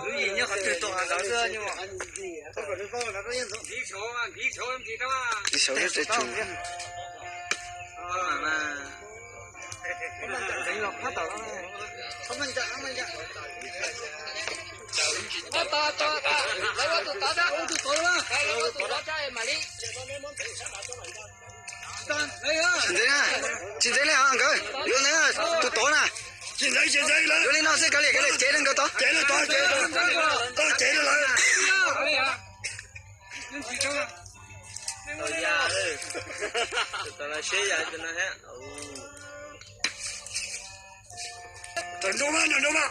Lub yim nyob qhov twg tuaj qhov ntawd xwb. Tiv saum lub tsev tsug. Tsis ntev na, tsis ntev na nkawd, yuav ntawd tus tod na. Yuav li no xwb, kav liam, kav liam, cev rau nkawd tod. Nroo mas, nroo mas.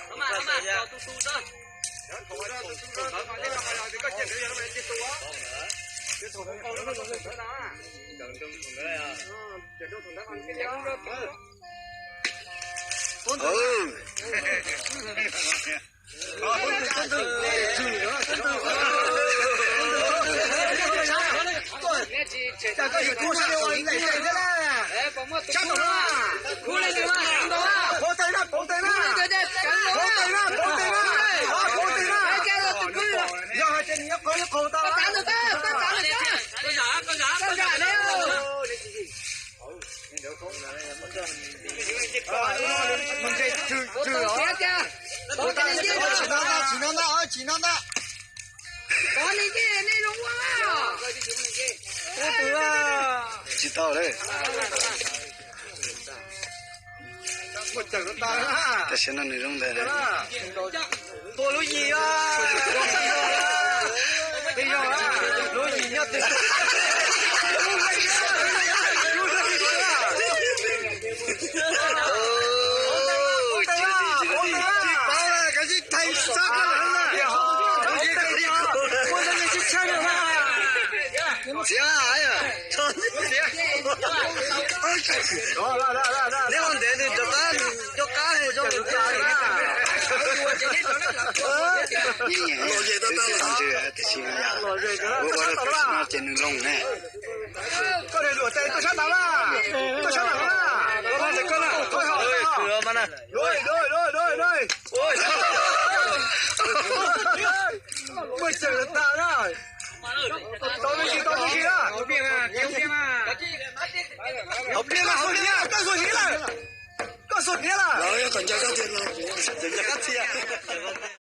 Tsis tau lawm. Tam sim no nws zoo ntawd. Tua lub yim, lub yim nyob twg? Tsis paub, kav tsij thaiv sab koj lawm na. Txiav, neb ua ntev nws rov qab, nws rov qab. Ces nws loo ne. Hauv pliaj mas, hauv pliaj, koj xuas hniav lawm, koj xuas hniav lawm.